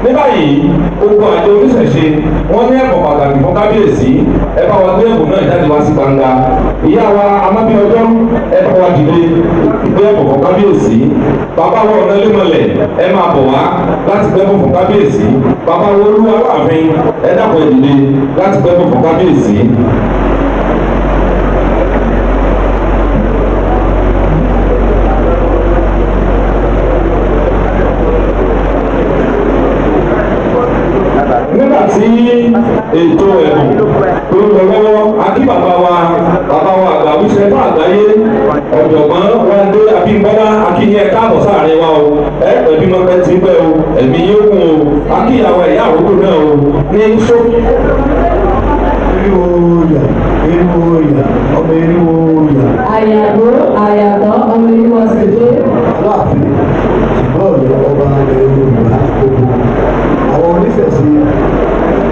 Ní báyìí, gbogbo àjọ oníṣẹ̀ṣe wọ́n ní ẹ̀bùn pàtàkì fún kábíyèsí. Ẹ bá wa gbé ẹ̀bùn náà jáde wá sí gbangba. Ìyá wa Amábíọjọ́, ẹ bá wa dìde gbé ẹ̀bùn fún kábíyèsí. Bàbá wa Ọ̀nàlẹ́mọlẹ̀, ẹ máa bọ̀ wá láti gbé ẹ̀bùn fún kábíyèsí. Bàbá wa Olú Aláàfin, ẹ dàpọ̀ ẹ dìde láti gbé ẹ̀bùn fún kábíyèsí. Nígbà tí ètò ẹ̀bùn tó ń lọ lọ́wọ́, akí bàbá wa, bàbá wa àgbà wíṣẹ́ fún àgbáyé, ọ̀jọ̀gbọ́n Wándé Abímbọ́lá, akínyẹ káàbọ̀ sáàrin wa o. Ẹ pẹ̀lú mọ́pẹ́ tí pẹ́ o, ẹ̀mí yóò kún o. Akíyàwó ẹ̀yà àrókò náà o ní ṣókí. Eriwo yà, eriwo yà, ọmọ eriwo yà. Àyàgbó àyàtọ̀ ọmọ eriwo ṣèṣe. Aláàfin ṣùgbọ́n ọ̀yọ́ ọba ilẹ̀ Yorùbá gbogbo. Àwọn oníṣẹ̀ṣe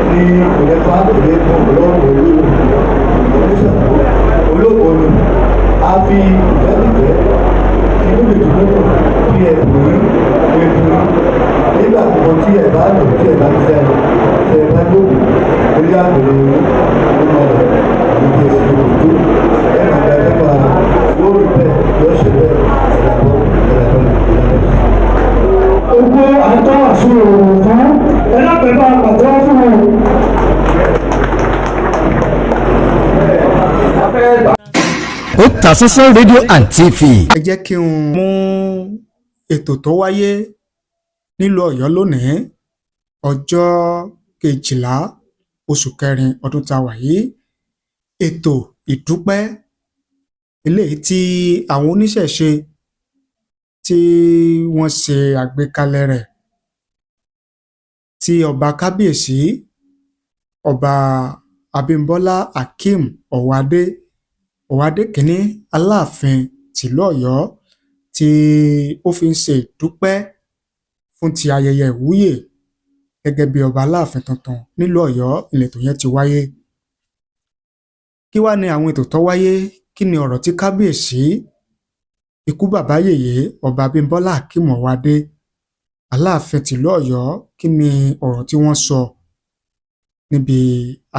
ní ìrẹ́fà ìrẹ́pọ̀ ọlọ́run olóògùn oníṣàkó olóògùn ni a fi ìfẹ́tìfẹ́ inú ìdùnnú fi ẹ̀bùn yín ẹ̀bùn yín nígbà gbogbo tí ẹ̀ bá lò tí ẹ̀ bá ń fẹ́ tí ẹ̀ bá lòkù lórí àgbèrè yín nínú ọ̀rọ̀ ìdí èsì òkú ẹ̀ máa gba ẹ̀fọ́ ara yóò rí bẹ́ẹ̀ yóò ṣe bẹ́ẹ̀ ìlàbọ̀ ìlàbọ̀ ìlàbọ̀. Gbogbo àtọ́ àsúrò fún ẹlẹ́pẹ̀lú àpàtọ́ fún un. Otasansan rédíò and TV. Ẹ jẹ́ kí n mú ètò tó wáyé nílùú Ọ̀yọ́ lónìí, ọjọ́ 12 oṣù kẹrin ọdún tá a wà yìí. Ètò ìdúpẹ́ eléyìí tí àwọn oníṣẹ̀ṣe tí wọ́n ṣe àgbékalẹ̀ rẹ̀, tí ọba kábíyèsí ọba Abímbọ́lá Akeem Ọ̀wádé Ọ̀wádé kínní Aláàfin tìlú Ọ̀yọ́ tí ó fi ń ṣe ìdúpẹ́ fún ti ayẹyẹ ìwúyè gẹ́gẹ́ bí ọba Aláàfin tuntun nílùú Ọ̀yọ́. Ìletò yẹn ti wáyé. Kí wá ni àwọn ètò tó wáyé? Kí ni ọ̀rọ̀ tí kábíyèsí ikú bàbá yèyé ọba Abímbọ́lá Akeem Ọ̀wádé Aláàfin tìlú Ọ̀yọ́, kí ni ọ̀rọ̀ tí wọ́n sọ níbi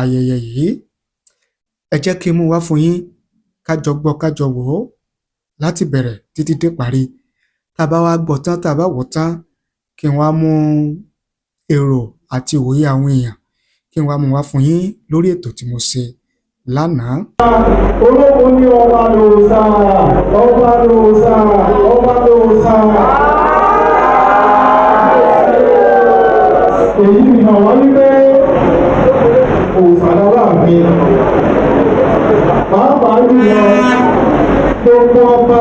ayẹyẹ yìí? Ẹ jẹ́ kí n mú wá fún yín, ká jọ gbọ́, ká jọ wò ó láti bẹ̀rẹ̀ títí dé parí. Tá a bá wá gbọ́ tán, tá a bá wò ó tán, kí n wá mú èrò àti ìwòye àwọn èèyàn, kí n wá mú wá fún yín lórí ètò tí mo ṣe lánàá. Olókun ní ọba lòòsà, ọba lòòsà, ọba lòòsà. Èyí fi hàn wá wípé òòsà láláàfin. Pàápàá jùlọ gbogbo ọba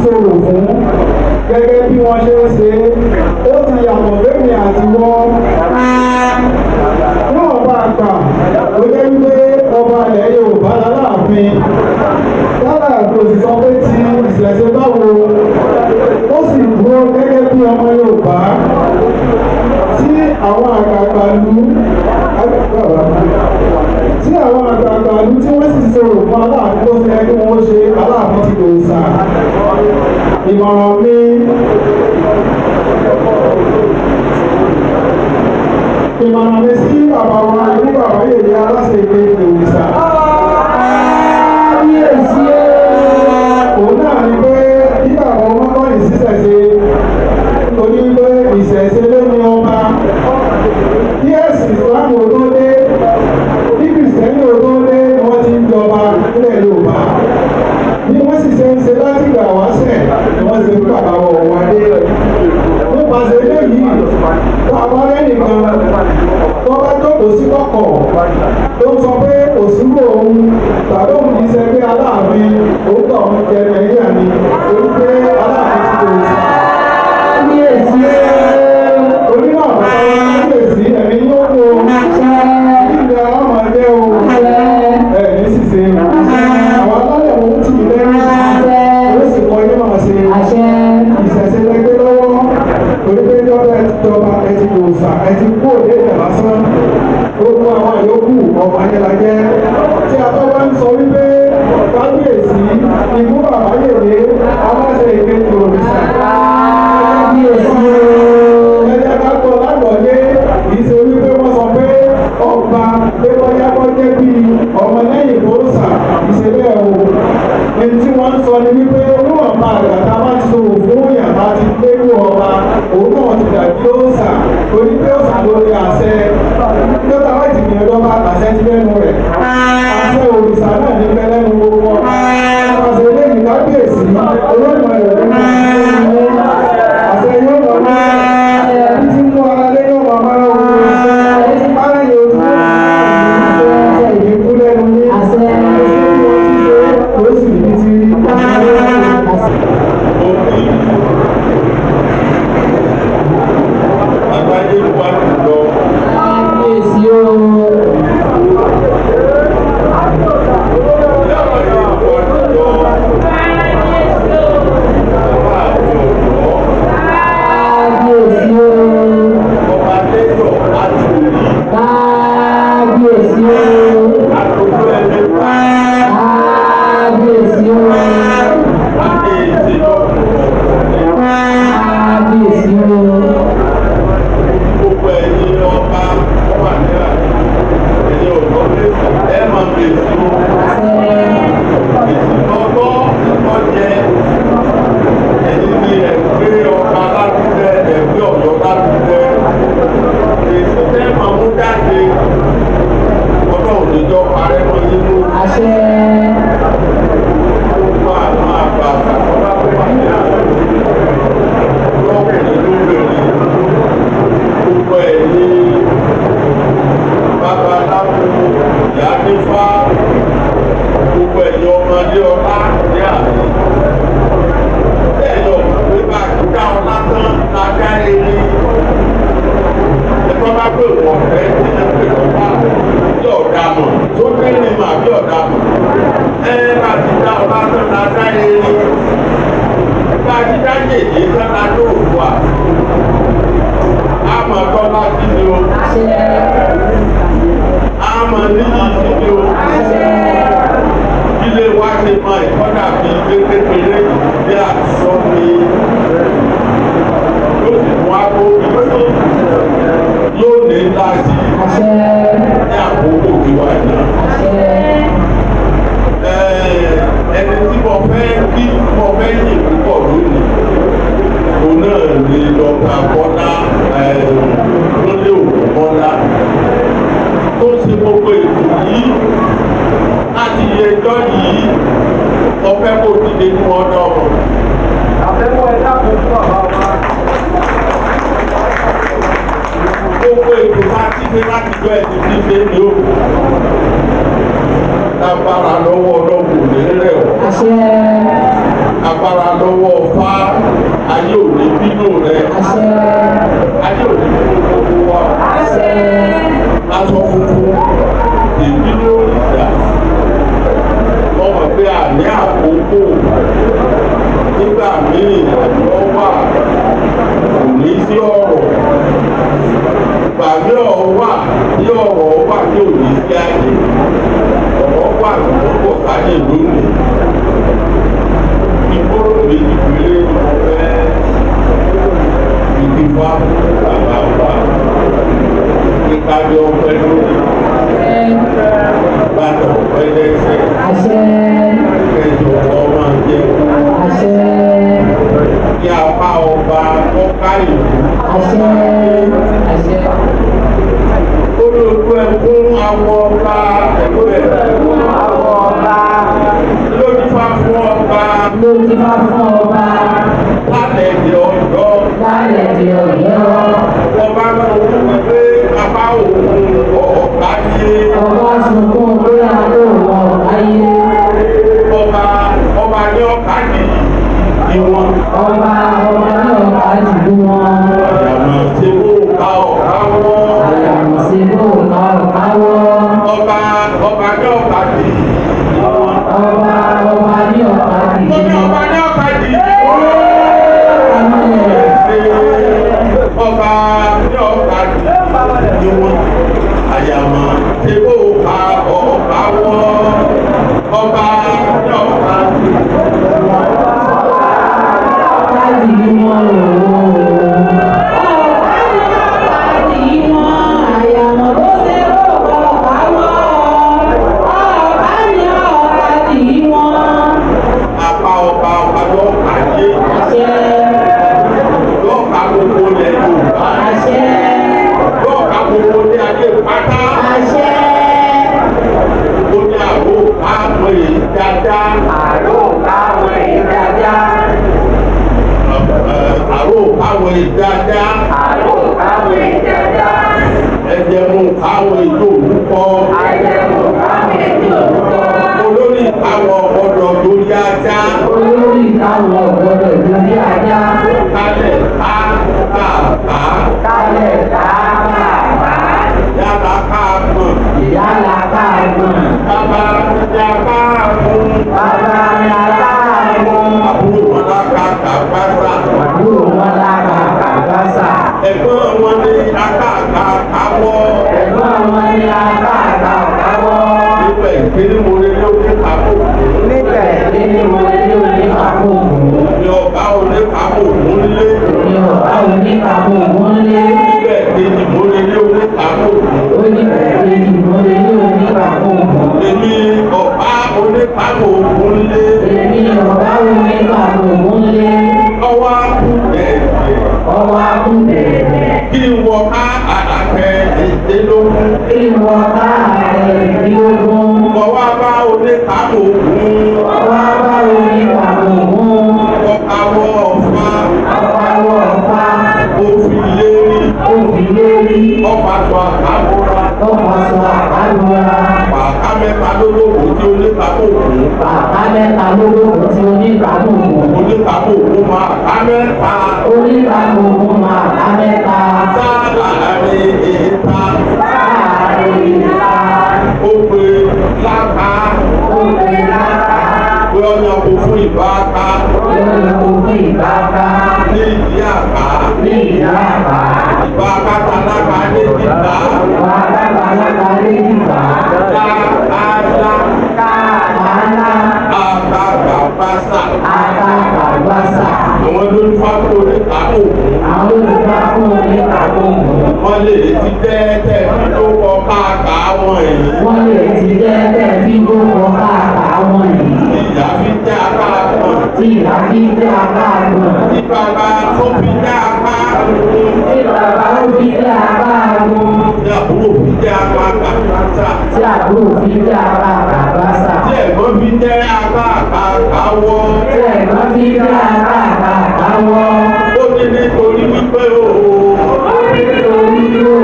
sọ̀rọ̀ fún gẹ́gẹ́ bí wọ́n ṣe ń ṣe, ó ti yàtọ̀ lẹ́mìí àti wọ́n. Níwọ̀n bá gbà ó jẹ́ wípé ọba ilẹ̀ Yorùbá láláàfin. Láláàfin ò sì sọ pé ti ìṣẹ̀ṣe báwo, ó sì dúró gẹ́gẹ́ bí ọmọ Yorùbá tí àwọn àgbààgbà lù tí àwọn àgbààgbà lù tí wọ́n sì sọ̀rọ̀ fún Aláàfin tó ṣe kí wọ́n ṣe Aláàfin ti dòòsà. Ìmọ̀ràn mi ìmọ̀ràn mi sí bàbá wa ikú bàbá yèyé aláṣẹ ìpè òrìṣà. Kábíyèsí òun náà ni pé kí bàbá ọmọ kọ́yìn sísẹ̀ṣe, torí pé ìṣẹ̀ṣe ló ní ọba. Kí ẹ̀sìn Ìsìlámù tó dé, kí Kìrìsìtẹ́nì tó dé, wọ́n ti ń jọba nílẹ̀ Yorùbá. Bí wọ́n sì ṣe ń ṣe láti ìgbà wáṣẹ̀ ni wọ́n ṣe fún bàbá wa Ọ̀wádé. Nípasẹ̀ eléyìí, tá a bá rẹ́nìkan tó bá jókòó sí kọ̀kọ̀ tó ń sọ pé òṣùwò òun tàbí òun kì í ṣe pé Aláàfin òun tó ń jẹ mẹ́yà ni, torí pé Aláàfin ti kò sà. Torí náà, kábíyèsí, ẹ̀mí yóò kó ìgbà ọmọdé o, ẹ̀ ní ṣìṣe àwọn alálẹ̀ wọn tì í lẹ́yìn, ó sì kọ́ yín máa ṣe ìṣẹ̀ṣe lẹ́gbẹ́ lọ́wọ́, torí pé jọba ẹ ti jọba, ẹ ti dòòsà, ẹ ti kú òde ìjà lásán. Gbogbo àwọn yòókù ọmọ ayélajẹ́ tí a bá wá ń sọ wípé kábíyèsí ikú bàbá yèyé aláṣẹ ìkejì òrìṣà. Kábíyèsí ẹ jẹ́ ká dàbí òòṣà, torí pé òòṣà ló ní àṣẹ. Nígbà wá ti gbìyànjú ọba àṣẹ ti lẹ́nu rẹ̀. Àṣẹ òrìṣà náà ní pẹ́ lẹ́nu gbogbo wọn. Àṣẹ eléyìí kábíyèsí Olódùmarè ló ní àṣẹ yóò mọ̀ ní títí mú ara lé yóò mọ̀ máa wò ó ti máa yẹ ojú àṣẹ ìdínkù lẹ́nu ní àṣẹ ó sì ní ti rí. Àgbáyé wà lọ. Kábíyèsí o. Ìyá wà lọ. Bàbá àti ọ̀dọ́. Kábíyèsí o. Ọba Lẹ́yọ̀ Àtòrí. Kábíyèsí o. Àtòjú ẹni wá. Kábíyèsí o. Adé ìṣèjọba ọ̀pọ̀ ní. Kábíyèsí o. Gbogbo ẹ̀yin ọba wà nílà. Ẹ̀yin ọ̀dọ́ lẹ́sìn ẹ̀ máa bèèrè o. Àṣẹ. Ìsìnkọ́gbọ́ ìkọ́jẹ. Ẹ̀yin ni ẹ̀gbẹ́ ọba lárugẹ, ẹ̀gbẹ́ Ọ̀yọ́ lárugẹ. Èsì tẹ́ máa mú jáde. Ọlọ́run níjọ́ parẹ́ mọ́ nínú Àṣẹ. gbogbo àwọn àgbààgbà tó bá wà ní àná. Lọ́kùnrin lóbìnrin. Gbogbo ẹ̀yin babaláwo, ìyá nífá, gbogbo ẹ̀yin ọmọdé ọlá ní àná. Bẹ́ẹ̀ lọ pé bá a ti dá ọlá tán la dá eré. Ẹ̀fọ́ bá pè wọ́n fẹ́ tí ẹ pè lọ́lá bí ọ̀dà mọ̀ tó kéré mà bí ọ̀dà mọ̀. Ẹ bá ti dá ọlá tán la dá eré. Bá a ti dá yèyé tán la dó òkú à. Àmọ̀ tọ́lá sí ni o. Àṣẹ. Àmọ̀ níyì sí ni o. Àṣẹ. Ilé wa ṣe mọ ìkọ́dà bí ilé kékeré bí àtijọ́ ni yóò sì mú agbó ìgbésí yóò ní láti Àṣẹ. ní àkókò tiwa yìí. Àṣẹ. Ẹni tí mo fẹ́ kí mo fẹ́ yìn púpọ̀ lónìí òun náà ni Dr. Bọ́lá lólè òkú Bọ́lá tó ṣe gbogbo ètò yìí láti yẹ ẹjọ́ yìí mo fẹ́ kó dìde fún ọdọ ọmọ. Gbogbo ètò bá ti ṣe láti jọ ẹni tí ṣe ní òkú. Lágbára lọ́wọ́ ọlọ́run ò ní rẹ̀ ọ́. Àṣẹ. Agbára lọ́wọ́ ọ̀fá ayé ò ní bínú rẹ̀. Àṣẹ. Ayé ò ní bínú gbogbo wa. Àṣẹ. Aṣọ funfun ìbínú òrìṣà. Wọ́n mọ̀ pé àní àkókò nígbà míì àjọ wà kò ní sí ọ̀rọ̀. Gbàgbé ọ̀rọ̀ wà tí ọ̀rọ̀ wà tí ò ní sí ayé. Ọ̀rọ̀ wà lọ́pọ̀ sáyé lónìí. Ìgbóró méjì péré ni mo fẹ́ ìdìbò bàbá wa. Kíkájọ ọpẹ́ lórí bàtà ọpẹ́ lẹ́sẹ̀. Àṣẹ. Kẹjọ ọmọ jẹ Àṣẹ. kí apá ọba kọ́ká ìlú. Àṣẹ. Àṣẹ. Olóòtú ẹkún awọ ọba ẹgbẹ́ Àwọn ọba lójú fa fún ọba ló ti bá fún ọba lálẹ́ ìdí ọ̀dọ́. lálẹ́ di Ọ̀yọ́. Ọba sọ fún mi pé apá òun ọ̀gá yé. Ọba sunkún pé àlóhùn ọ̀káyé. Ọba ọba ní ọ̀ká ní ìwọ̀n. Ọba ọba ní ọ̀ká jùlọ wọn. Àyàmọ̀ tí ó ká ọ̀ká wọ́n. Àyàmọ̀ sí bó ká ọ̀ká wọ́. Ọba ọba ní ọ̀ká ní ìwọ̀n. Ọba ọba ní ọ̀ká Mo ní jùlọ. ọba ní ọ̀ká ní ọba ní ọ̀ká ní ìwọ̀n. Àyàmọ̀ tí ó ká ọ̀ká wọ́n. Ọba ní ọ̀ká ní Ọ̀ká jùlọ wọn o. Ọ̀ká ní ọ̀ká jùlọ wọn. Àyàmọ̀ bó ṣe bó ká ọ̀ká wọ́. Ọ̀ká ní ọ̀ká jùlọ wọn. apá ọba ọba ní ọ̀ká yé. Àṣẹ. Lọ́ọ̀ká gbogbo ilẹ̀ Yorùbá. ìdájá. Ẹ̀jẹ̀mú káwọn ètò òkúkọ. Olórí káwọn ọ̀gbọ́dọ̀ lórí ajá. Olórí káwọn ọ̀gbọ́dọ̀ lórí ajá. Kálẹ̀ ká ká ká. Kálẹ̀ ká ká ká. Yàrá ká gbọ̀n. Yálà ká gbọ̀n. Bàbá ya ká gùn. Bàbá ya ká gùn. Àbúrò wọn láka kàbáṣà. Àbúrò wọn láka kàbáṣà. Ẹ̀gbọ́n wọn ní akáàkà káwọ́. Ẹ̀gbọ́n wọn ní akáàkà káwọ́. Nípa ìpínlẹ̀ mo lè lórí kàbó. Nípa ìpínlẹ̀ mo lè lórí kàbó. Ní ọba oníkàbó ògún lé. Ní ọba oníkàbó ògún lé. Nípa ìkejì mo lè lórí kàbó ògún. Ó ní ìkejì mo lè lórí kàbó ògún. Èmi ọba oníkàbó ògún lé. Èmi ọba oníkàbó ògún lé. Ọwọ́ akú dẹ̀dẹ̀. Ọwọ́ akú dẹ̀dẹ̀. Kí n wọ ká àlàkẹ́ ìdélógún. Kí n wọ ká àlàkẹ́ ìdélógún. Ọwọ́ bá oníkàbó ògún. Ọwọ́ bá oníkàbó ògún. Ọkàwọ́ ọ̀fà. Ọkàwọ́ ọ̀fà. Ó fi lérí. Ó fi lérí. Ọ̀pàṣọ àkàbọ̀ra. Ọ̀pàṣọ àkàbọ̀ra. Bàbá mẹ́ta lólógbò tí oníkàbó ògún. Bàbá mẹ́ta lólógbò tí oníkàbó ògún. Oníkàbó ògún máa bá mẹ́ta. Oníkàbó ògún máa bá mẹ́ta. Tá láàrin ìta. Láàrin ìta. Ó pe láta. Ó pe láta. Pé ọ̀nà kò fún ìbáta. Pé ọ̀nà kò fún ìbáta. Ní ìdí àbá. Ní ìdí àbá. Ìbáta láta ní ìdíta. Ìbáta láta ní ìdíta. Ká-á-lá. Ká-á-lá. Àtàgbàbásà. Àtàgbàbásà. Àwọn olùfà fún oníkàkó ògún. Àwọn olùfà fún oníkàkó ògún. Wọ́n lè ti tẹ́tẹ́ bí ló kọ káàkà wọn yìí. Wọ́n lè ti tẹ́tẹ́ bí ló kọ káàkà wọn yìí. Ìyá fi jẹ́ akáàgbọ̀n. Tí ìyá fi jẹ́ akáàgbọ̀n. Tí bàbá tó fi jẹ́ akáàgbọ̀n. Tí bàbá ó fi jẹ́ akáàgbọ̀n. Tí àbúrò fi jẹ́ akáàkàbásà. Tí àbúrò fi jẹ́ akáàkàbásà. Tí ẹ̀gbọ́n fi jẹ́ akáàkàkáwọ́. Tí ẹ̀gbọ́n fi jẹ́ akáàkàkáwọ́. Ó ní nítorí wípé o. Ó ní nítorí wípé o.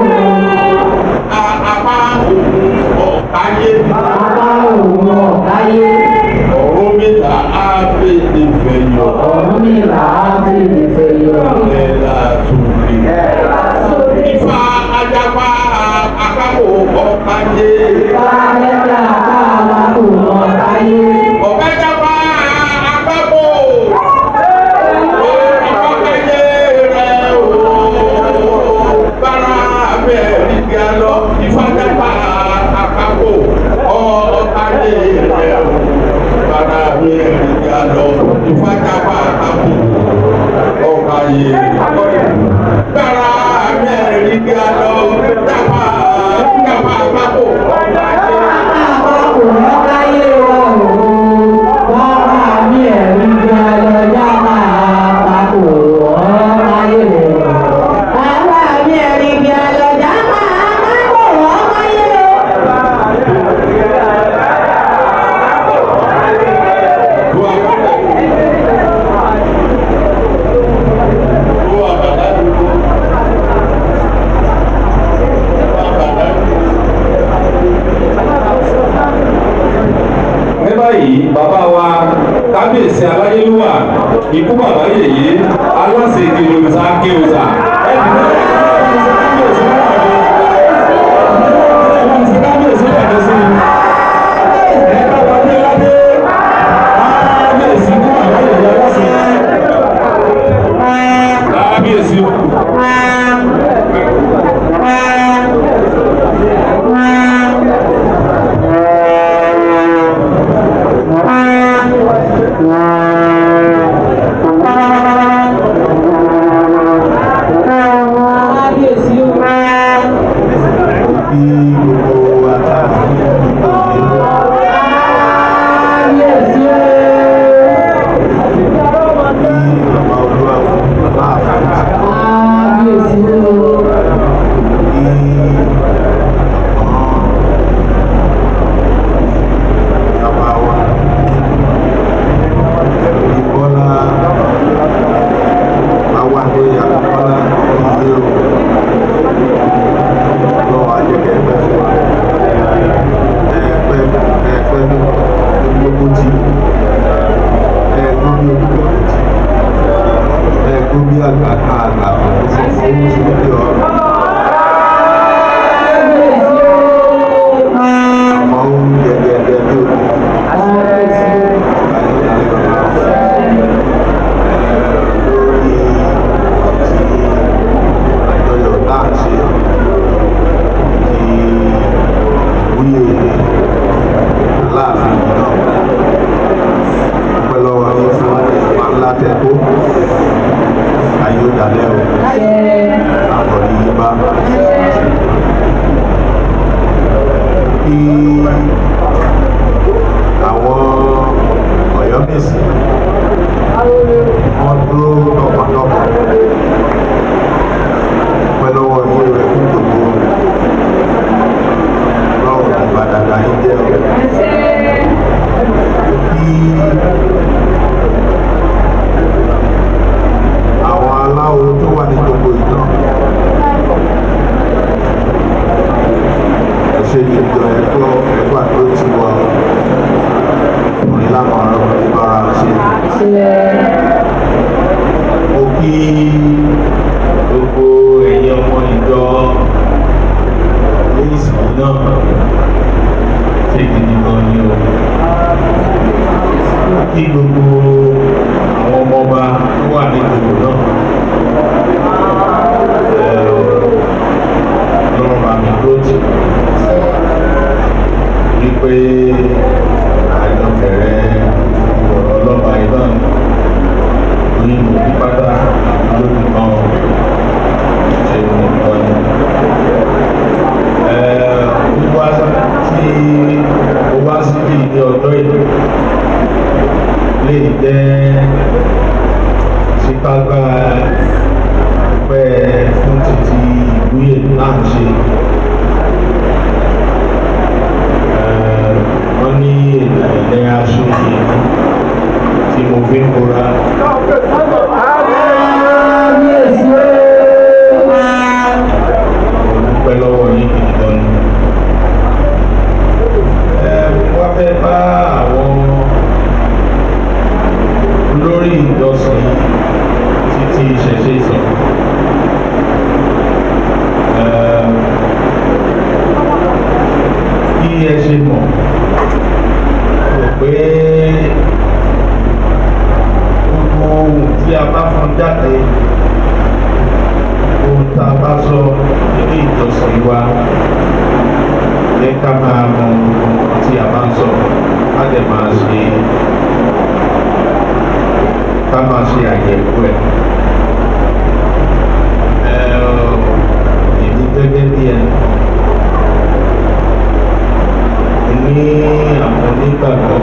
Apá òun ọ̀káyé. Apá òun ọ̀káyé. Ọ̀rúnmìlà á fèdè fẹ̀yọ̀. Ọ̀rúnmìlà á fèdè fẹ̀yọ̀. Ẹ̀là tòlè. Ẹ̀là tòlè. Ifá ajapa akápò ọ̀káyé. Ifá ajapa akápò ọ̀káyé. Ọ̀kájapa akápò. Ọ̀káyé rẹ̀ o. Bára Amẹ́ríkà lọ. Ifá ajapa akápò ọ̀káyé rẹ̀ o. Bára Amẹ́ríkà lọ. Ifá ajapa akápò ọ̀káyé rẹ̀. Bára Amẹ́ríkà lọ. Jápa jápa akápò ọ̀káyé. Akápò ọ̀káyé rẹ̀ o. Bára Amẹ́ríkà lọ. Jápa akápò ọ̀káyé rẹ̀ o. Bára Amẹ́ríkà lọ. Jápa akápò ọ̀káyé rẹ̀ o. Ní báyìí, bàbá wa kábíyèsí aláyélúwà, ikú bàbá yèyé aláṣẹ kèròsà kèròsà, ẹ dìde kábíyèsí kábíyèsí lẹ́ẹ̀kan sí i, ẹ bá wa dé ládé kábíyèsí ikú bàbá yèyé aláṣẹ kábíyèsí o. Kábíyèsí o. Bí gbogbo wa tá a fi ní Kábíyèsí o. bí bàbá olúwa bàbá àfọ̀njá Kábíyèsí o. bí àwọn bàbá wa Bọ́lá Awádé Akínbọ́lá. Ìjọ ẹ̀kọ́ ẹ̀kọ́ àdúró ti wà ọkùnrin lámàrán ìbára ṣe. Mo kí gbogbo ẹ̀yin ọmọ ìjọ ní ìsìn náà ṣe gidi gan ni o. Mo kí gbogbo àwọn ọmọ ọba tó wà ní gbogbo náà. Lọ́rùn bá mi dúró tì wípé àjọ bẹ̀rẹ̀ ọ̀rọ̀ ọlọ́ba iná ní mo ní pátá lórí kan ṣe mo kọ́ ni. Wíwá tí o wá síbí ní ọjọ́ ìlú lè jẹ́ sípágbá pẹ́ fún títí ìwúyè náà ṣe. Wọ́n ní ilẹ̀ aṣọ yìí tí mo fi ń bora. Mo dúpẹ́ lọ́wọ́ yín gidi gan ni. Wọ́n fẹ́ bá àwọn olórí ìjọsìn títí ìṣẹ̀ṣe sọ̀rọ̀. Bí ẹ ṣe mọ̀ rò pé gbogbo ohun tí a bá fọn jáde, ohun tá a bá sọ nínú ìjọsìn wa, jẹ́ ká máa mọ ohun tí a bá ń sọ, ká dẹ̀ máa ṣe ká máa ṣe àyẹ̀wò ẹ̀. Èmi gẹ́gẹ́ bí ẹni ní àwọn onígbàgbọ́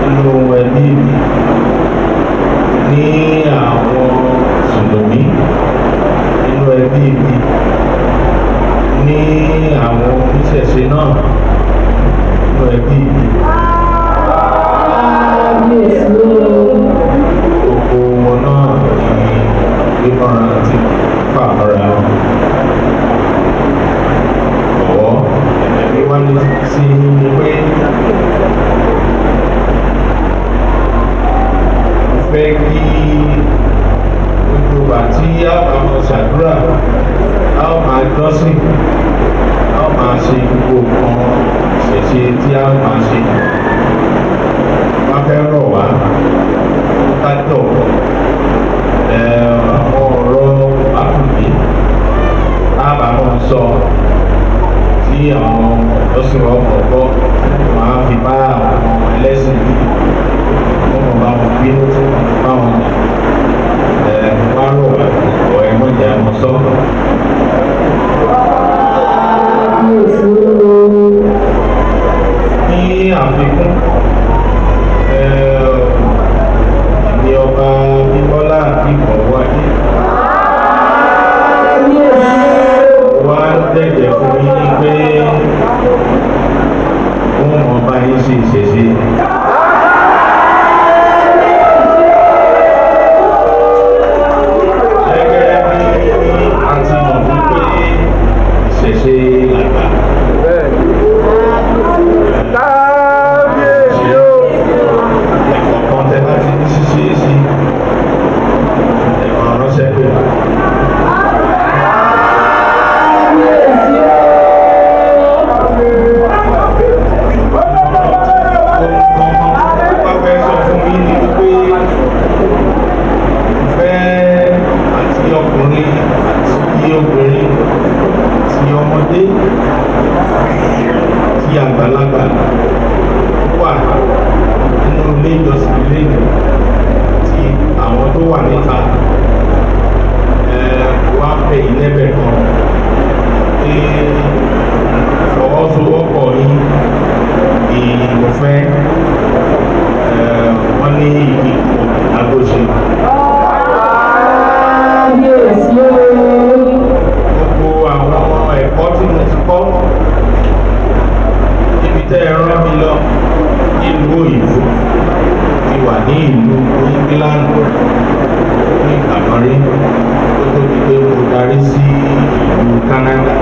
nínú ẹbí mi, ní àwọn mùsùlùmí nínú ẹbí mi, ní àwọn oníṣẹ̀ṣe náà nínú ẹbí mi. Gbogbo wọn náà ní gbígbọ́nra ti fàmọ́ra ọ̀wọ́ ẹ̀mí wá ní sí ni pé mo fẹ́ kí gbogbo ìgbà tí a bá máa ṣàdúrà, a ó máa jọ́sìn, a ó máa ṣe gbogbo nǹkan ìṣẹ̀ṣe tí a ó máa ṣe. Wọ́n fẹ́ rọ̀ wá ká jọ̀ àwọn ọ̀rọ̀ àkùnrin a bá máa sọ tí àwọn ọ̀dọ́sìn ọkọ̀ gbọ́ máa fi bá àwọn ẹlẹ́sìn yìí wọ́n mọ̀ bá wọn bínú tí wọ́n fi bá wọn jà ẹ̀ wá rọ̀ wá ọ̀ ẹ̀ mọ̀ jà mọ̀ sọ́. Ní àfikún, ní ọba Bímbọ́lá Ìbọ̀wọ́ Adé wá dẹ̀jẹ̀ fún yín pé wọ́n mọ̀ bá yín ṣe ìṣẹ̀ṣe. Gẹ́gẹ́ bí a ti mọ̀ wípé ìṣẹ̀ṣe làgbà. Ẹ̀kọ̀ọ̀kan tẹ bá ti ní ṣíṣe é sí, ẹ̀rọ ránṣẹ́ pé wá. Wọ́n fẹ́ sọ fún yín ni wípé ìfẹ́ àti ọkùnrin àti obìnrin àti ọmọdé àti àgbàlagbà wà nínú ilé ìjọsìn lẹ́nu àti àwọn tó wà níta wá pè é lẹ́bẹ̀ kan pé ìfọwọ́sowọ́pọ̀ yín ni mo fẹ́ wọ́n ní ibi àgọ́ṣe. Gbogbo àwọn ẹ̀kọ́ tí mo ti kọ́ níbi tẹ́ ẹ rán mi lọ nílùú òyìnbó ti wà ní ìlú England ní ìgbà kan rí tó tó di pé mo darí sí ìlú Canada.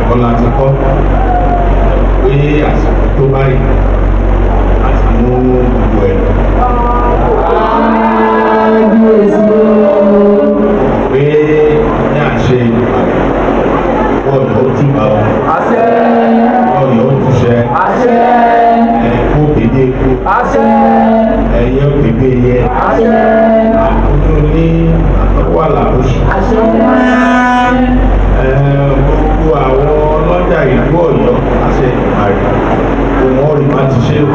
Ẹ̀kọ́ la ti kọ́ pé àsìkò tó báyìí láti mú gbogbo ẹ̀ pé ní àṣẹ ìpàdé ọ̀yọ́ túbà ọ̀ ọ̀yọ́ túṣẹ́ ẹ̀kú kéde kú ẹ̀yẹ kéde yẹ àkójọ ní àtọ́wà làbóṣù gbogbo àwọn ọlọ́jà ìlú Ọ̀yọ́ láṣẹ ìpàdé òun ọ̀rì má ti ṣe o.